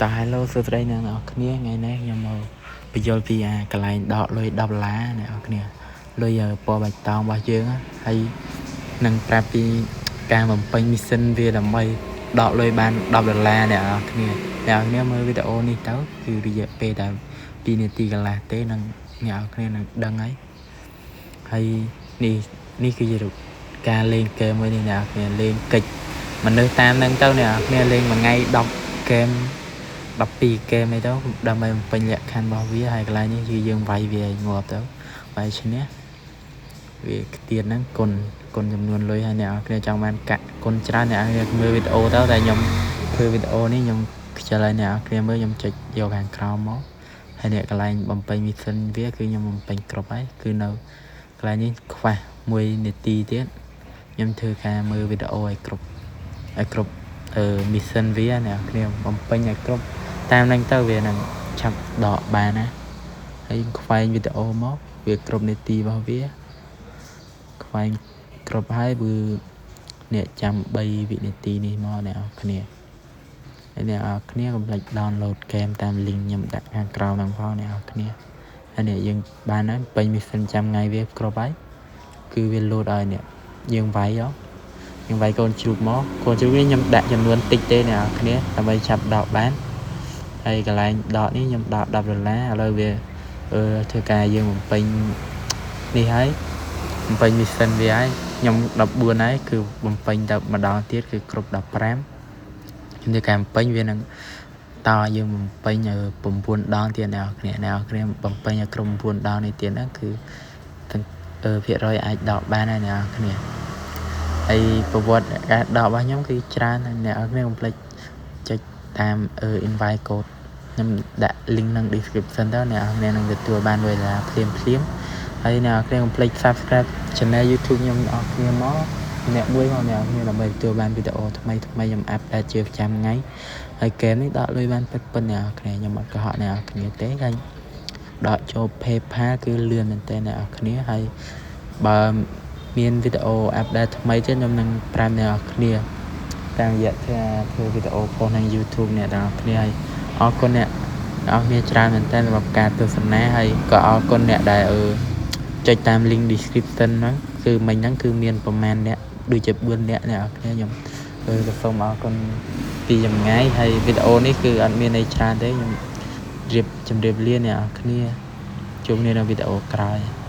តោះ Hello សួស្តីអ្នកនរគ្នាថ្ងៃនេះខ្ញុំមកបញ្យល់ពីអាកន្លែងដកលុយ10ដុល្លារអ្នកនរគ្នាលុយពណ៌បៃតងរបស់យើងហើយនឹងប្រាប់ពីការបំពេញ mission វាដើម្បីដកលុយបាន10ដុល្លារអ្នកនរគ្នាអ្នកនរគ្នាមើលវីដេអូនេះទៅគឺរយៈពេលតែ2នាទីកន្លះទេនឹងអ្នកនរគ្នានឹងដឹងហើយហើយនេះនេះគឺជាការលេងហ្គេមមួយនេះអ្នកនរគ្នាលេងកិច្ចមនុស្សតាមនឹងទៅអ្នកនរគ្នាលេងមួយថ្ងៃ10ហ្គេម12ហ្គេមអីទៅដើម្បីបំពេញលក្ខខណ្ឌរបស់វាហើយកន្លែងនេះគឺយើងវាយវាឲ្យងាប់ទៅវាយឈ្នះវាខ្ទៀតហ្នឹងគុណគុណចំនួនលុយហើយអ្នកនរគ្នាចង់បានកាក់គុណច្រើនអ្នកនរគ្នាមើលវីដេអូទៅតែខ្ញុំធ្វើវីដេអូនេះខ្ញុំខ្ជិលឲ្យអ្នកនរគ្នាមើលខ្ញុំចុចយកខាងក្រោមមកហើយអ្នកកន្លែងបំពេញ mission វាគឺខ្ញុំបំពេញគ្រប់ហើយគឺនៅកន្លែងនេះខ្វះ1នាទីទៀតខ្ញុំធ្វើការមើលវីដេអូឲ្យគ្រប់ឲ្យគ្រប់អឺ mission វាអ្នកគ្នាបំពេញឲ្យគ្រប់តាមហ្នឹងទៅវានឹងឆាប់ដកបានណាហើយខ្វែងវីដេអូមកវាគ្រប់នាទីរបស់វាខ្វែងគ្រប់ហើយគឺអ្នកចាំ3វិនាទីនេះមកអ្នកនរគ្នាហើយអ្នកនរគ្នាកុំភ្លេច download game តាម link ខ្ញុំដាក់ខាងក្រោមហ្នឹងផងអ្នកនរគ្នាហើយនេះយើងបានហើយពេញ mission ចាំថ្ងៃវាគ្រប់ហើយគឺវាលោតឲ្យអ្នកយើងវាយហ៎យើងវាយកូនជ្រូកមកកូនជ្រូកនេះខ្ញុំដាក់ចំនួនតិចទេអ្នកនរគ្នាដើម្បីឆាប់ដកបានហើយកន្លែងដកនេះខ្ញុំដក10ដុល្លារឥឡូវវាអឺធ្វើការយើងបំពេញនេះហើយបំពេញ mission វាហើយខ្ញុំ14ហើយគឺបំពេញទៅម្ដងទៀតគឺគ្រប់15ខ្ញុំធ្វើការបំពេញវានឹងតយើងបំពេញ9ដងទៀតអ្នកនរគ្នាអ្នកនរគ្នាបំពេញឲ្យគ្រប់9ដងនេះទៀតហ្នឹងគឺទាំងភាគរយអាចដកបានហើយអ្នកនរគ្នាហើយប្រវត្តិការដករបស់ខ្ញុំគឺច្រើនហើយអ្នកនរគ្នាកុំភ្លេចចុចតាម invite code ខ្ញុំដាក់ link ក្នុង description ទៅអ្នកនរគ្នានឹងទទួលបានលុយដុល្លារភ្លាមភ្លាមហើយអ្នកនរគ្នាកុំភ្លេច subscribe channel YouTube ខ្ញុំអ្នកនរគ្នាមកអ្នកមួយមកអ្នកនរគ្នាដើម្បីទទួលបានវីដេអូថ្មីថ្មីខ្ញុំupdate ជាប្រចាំថ្ងៃហើយហ្គេមនេះដកលុយបានពិតពិតអ្នកនរគ្នាខ្ញុំអត់កុហកអ្នកនរគ្នាទេហើយដកចូល PayPal គឺលឿនមែនទែនអ្នកនរគ្នាហើយបើមានវីដេអូupdate ថ្មីទៀតខ្ញុំនឹងប្រាប់អ្នកនរគ្នាតាមរយៈធ្វើវីដេអូផុសក្នុង YouTube អ្នកទាំងអស់គ្នាហើយអរគុណអ្នកទាំងអស់គ្នាច្រើនមែនទែនសម្រាប់ការទស្សនាហើយក៏អរគុណអ្នកដែលអឺចុចតាម link description ហ្នឹងគឺមិញហ្នឹងគឺមានប្រហែលអ្នកដូចជា4អ្នកអ្នកនរគ្នាខ្ញុំគឺក៏សូមអរគុណពីចម្ងាយហើយវីដេអូនេះគឺអត់មានអីច្រើនទេខ្ញុំរៀបជម្រាបលាអ្នកនរគ្នាជួបគ្នានៅវីដេអូក្រោយ។